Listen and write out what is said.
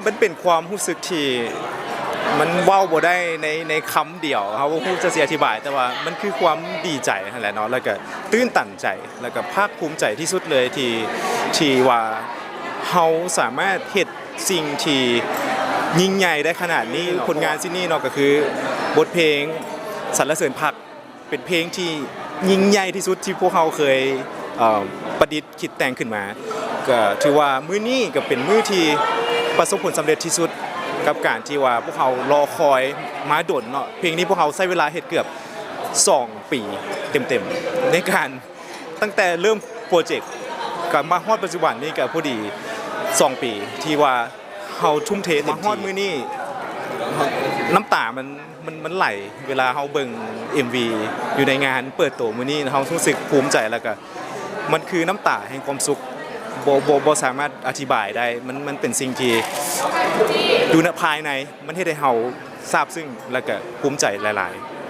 ມັນເປັນຄວາມຮູ້ສຶກທີ່ມັນເວົ້າບໍ່ໄດ້ໃນ ໃນຄຳດຽວ ເຮົາບໍ່ຮູ້ຈະຊິອະທິບາຍ ແຕ່ວ່າມັນຄືຄວາມດີໃຈຫັ້ນແຫຼະເນາະ ແລ້ວກະຕື່ນຕັນໃຈ ແລ້ວກະພາກພູມໃຈທີ່ສຸດເລີຍ ທີ່ ທີ່ວ່າເຮົາສາມາດເຮັດສິ່ງທີ່ຍິ່ງໃຫຍ່ໄດ້ຂະໜາດນີ້. ຜົນງານຊິດນີ້ເນາະ ກໍຄືບົດເພງສັນລະເສີນພັກ ເປັນເພງທີ່ຍິ່ງໃຫຍ່ທີ່ສຸດທີ່ພວກເຮົາເຄີຍ ເອີ ປະດິດຄິດແຕ່ງຂຶ້ນມາ. ກໍຖືວ່າມື້ນີ້ກໍເປັນມື້ທີ່ປະສົບຜົນສຳເລັດທີ່ສຸດ ກັບການທີ່ວ່າພວກເຮົາລໍຄອຍມາດົນເນາະ. ເພງນີ້ພວກເຮົາໃຊ້ເວລາເຮັດເກືອບສອງປີເຕັມໆ ໃນການ ຕັ້ງແຕ່ເລີ່ມໂປຣເຈັກ ກໍມາຮອດປັດຈຸບັນນີ້ກໍພໍດີສອງປີ ທີ່ວ່າເຮົາທຸ່ມເທເຕັມທີ່. ມາຮອດມື້ນີ້ ນ້ຳຕາມັນ ມັນ ມັນໄຫຼ ເວລາເຮົາເບິ່ງເອັມວີຢູ່ໃນງານເປີດໂຕມື້ນີ້ ເຮົາຮູ້ສຶກພູມໃຈ ແລ້ວກະມັນຄືນ້ຳຕາແຫ່ງຄວາມສຸກ ບໍ່ ບໍ່ ບໍ່ສາມາດອະທິບາຍໄດ້. ມັນ ມັນເປັນສິ່ງທີ່ຢູ່ໃນພາຍໃນ ມັນເຮັດໃຫ້ເຮົາຊາບຊຶ້ງ ແລ້ວກະພູມໃຈຫຼາຍໆ.